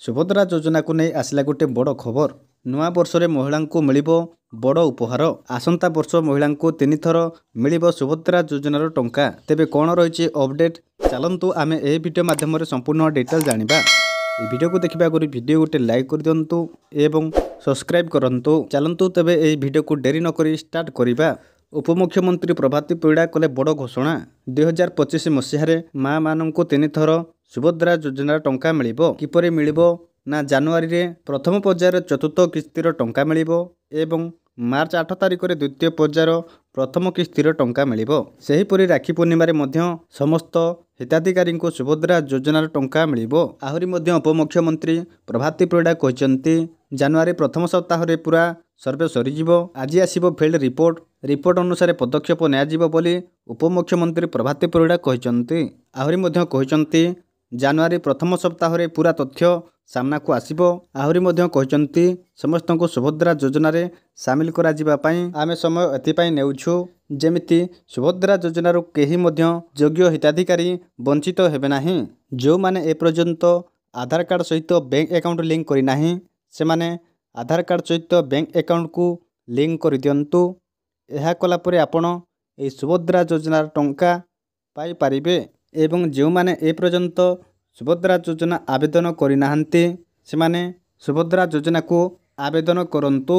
ସୁଭଦ୍ରା ଯୋଜନାକୁ ନେଇ ଆସିଲା ଗୋଟେ ବଡ଼ ଖବର। ନୂଆ ବର୍ଷରେ ମହିଳାଙ୍କୁ ମିଳିବ ବଡ଼ ଉପହାର। ଆସନ୍ତା ବର୍ଷ ମହିଳାଙ୍କୁ 3 ଥର ମିଳିବ ସୁଭଦ୍ରା ଯୋଜନାର ଟଙ୍କା। ତେବେ କ'ଣ ରହିଛି ଅପଡେଟ୍, ଚାଲନ୍ତୁ ଆମେ ଏହି ଭିଡ଼ିଓ ମାଧ୍ୟମରେ ସମ୍ପୂର୍ଣ୍ଣ ଡିଟେଲ୍ ଜାଣିବା। ଏହି ଭିଡ଼ିଓକୁ ଦେଖିବା ଆଗରୁ ଭିଡ଼ିଓ ଗୋଟେ ଲାଇକ୍ କରିଦିଅନ୍ତୁ ଏବଂ ସବସ୍କ୍ରାଇବ୍ କରନ୍ତୁ। ଚାଲନ୍ତୁ ତେବେ ଏହି ଭିଡ଼ିଓକୁ ଡେରି ନକରି ଷ୍ଟାର୍ଟ କରିବା। ଉପମୁଖ୍ୟମନ୍ତ୍ରୀ ପ୍ରଭାତୀ ପରିଡ଼ା କଲେ ବଡ଼ ଘୋଷଣା। 2025 ମସିହାରେ ମାଆମାନଙ୍କୁ ତିନିଥର ସୁଭଦ୍ରା ଯୋଜନାର ଟଙ୍କା ମିଳିବ। କିପରି ମିଳିବ ନା, ଜାନୁଆରୀରେ ପ୍ରଥମ ପର୍ଯ୍ୟାୟର ଚତୁର୍ଥ କିସ୍ତିର ଟଙ୍କା ମିଳିବ ଏବଂ ମାର୍ଚ୍ଚ 8 ତାରିଖରେ ଦ୍ୱିତୀୟ ପର୍ଯ୍ୟାୟର ପ୍ରଥମ କିସ୍ତିର ଟଙ୍କା ମିଳିବ। ସେହିପରି ରାକ୍ଷୀ ପୂର୍ଣ୍ଣିମାରେ ମଧ୍ୟ ସମସ୍ତ ହିତାଧିକାରୀଙ୍କୁ ସୁଭଦ୍ରା ଯୋଜନାର ଟଙ୍କା ମିଳିବ। ଆହୁରି ମଧ୍ୟ ଉପମୁଖ୍ୟମନ୍ତ୍ରୀ ପ୍ରଭାତୀ ପରିଡ଼ା କହିଛନ୍ତି, ଜାନୁଆରୀ ପ୍ରଥମ ସପ୍ତାହରେ ପୁରା ସର୍ଭେ ସରିଯିବ। ଆଜି ଆସିବ ଫିଲ୍ଡ ରିପୋର୍ଟ। ରିପୋର୍ଟ ଅନୁସାରେ ପଦକ୍ଷେପ ନିଆଯିବ ବୋଲି ଉପମୁଖ୍ୟମନ୍ତ୍ରୀ ପ୍ରଭାତୀ ପରିଡ଼ା କହିଛନ୍ତି। ଆହୁରି ମଧ୍ୟ କହିଛନ୍ତି, ଜାନୁଆରୀ ପ୍ରଥମ ସପ୍ତାହରେ ପୁରା ତଥ୍ୟ ସାମ୍ନାକୁ ଆସିବ। ଆହୁରି ମଧ୍ୟ କହିଛନ୍ତି, ସମସ୍ତଙ୍କୁ ସୁଭଦ୍ରା ଯୋଜନାରେ ସାମିଲ କରାଯିବା ପାଇଁ ଆମେ ସମୟ ଏଥିପାଇଁ ନେଉଛୁ, ଯେମିତି ସୁଭଦ୍ରା ଯୋଜନାରୁ କେହି ମଧ୍ୟ ଯୋଗ୍ୟ ହିତାଧିକାରୀ ବଞ୍ଚିତ ହେବେ ନାହିଁ। ଯେଉଁମାନେ ଏପର୍ଯ୍ୟନ୍ତ ଆଧାର କାର୍ଡ଼ ସହିତ ବ୍ୟାଙ୍କ ଆକାଉଣ୍ଟ ଲିଙ୍କ କରିନାହିଁ, ସେମାନେ ଆଧାର କାର୍ଡ଼ ସହିତ ବ୍ୟାଙ୍କ ଆକାଉଣ୍ଟକୁ ଲିଙ୍କ କରିଦିଅନ୍ତୁ। ଏହା କଲା ପରେ ଆପଣ ଏହି ସୁଭଦ୍ରା ଯୋଜନାର ଟଙ୍କା ପାଇପାରିବେ। ଏବଂ ଯେଉଁମାନେ ଏପର୍ଯ୍ୟନ୍ତ ସୁଭଦ୍ରା ଯୋଜନା ଆବେଦନ କରିନାହାନ୍ତି, ସେମାନେ ସୁଭଦ୍ରା ଯୋଜନାକୁ ଆବେଦନ କରନ୍ତୁ।